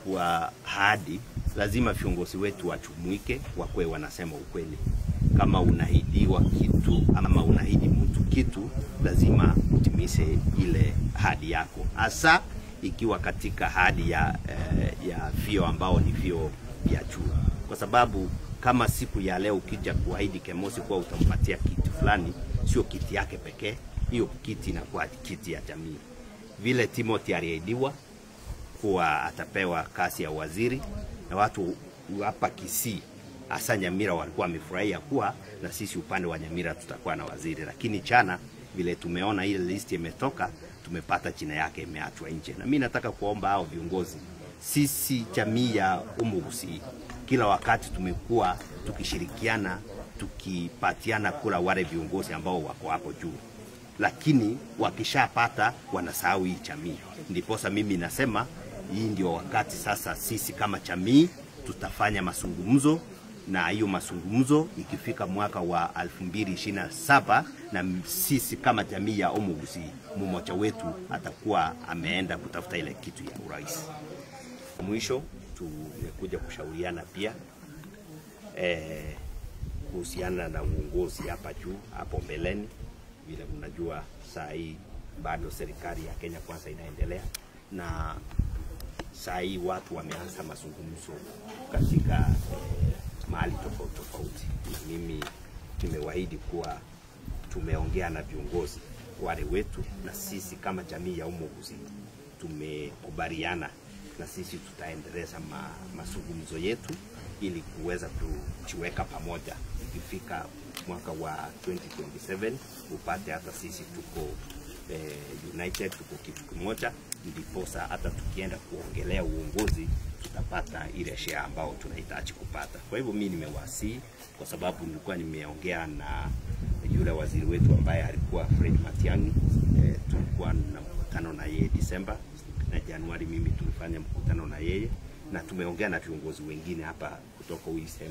Kwa ahadi lazima viongozi wetu wachumuike, wakwe wanasema ukweli. Kama unahidiwa kitu ama unahidi mtu kitu, lazima utimize ile ahadi yako, hasa ikiwa katika ahadi ya vio ambao ni vio vya juu. Kwa sababu kama siku ya leo ukija kuahidi Kemosi kuwa utampatia kitu fulani, sio kiti yake pekee, hiyo kiti inakuwa kiti ya jamii. Vile Timothy aliahidiwa kuwa atapewa kazi ya waziri, na watu hapa Kisii hasa Nyamira walikuwa wamefurahia kuwa na sisi upande wa Nyamira tutakuwa na waziri, lakini jana vile tumeona ile list imetoka, tumepata jina yake imeachwa nje. Na mimi nataka kuomba hao viongozi, sisi jamii ya Omogusii kila wakati tumekuwa tukishirikiana, tukipatiana kula wale viongozi ambao wako hapo juu, lakini wakishapata wanasahau hii jamii. Ndiposa mimi nasema hii ndio wakati sasa sisi kama jamii tutafanya mazungumzo, na hiyo mazungumzo ikifika mwaka wa 2027 na sisi kama jamii ya Omogusii mmoja wetu atakuwa ameenda kutafuta ile kitu ya urais. Mwisho tumekuja kushauriana pia kuhusiana na uongozi hapa juu hapo mbeleni. Vile mnajua saa hii bado serikali ya Kenya Kwanza inaendelea, na saa hii watu wameanza mazungumzo katika mahali tofauti tofauti, na mimi nimewaahidi kuwa tumeongea na viongozi wale wetu, na sisi kama jamii ya Omogusii tumekubaliana na sisi tutaendeleza mazungumzo yetu ili kuweza kujiweka pamoja. Ikifika mwaka wa 2027 upate hata sisi tuko united, tuko kitu kimoja, ndiposa hata tukienda kuongelea uongozi tutapata ile share ambao tunahitaji kupata. Kwa hivyo mimi nimewasi, kwa sababu nilikuwa nimeongea na yule waziri wetu ambaye alikuwa Fred Matiang'i, tulikuwa na mkutano na yeye Disemba na Januari, mimi tulifanya mkutano na yeye, na tumeongea na viongozi wengine hapa kutoka hii sehemu.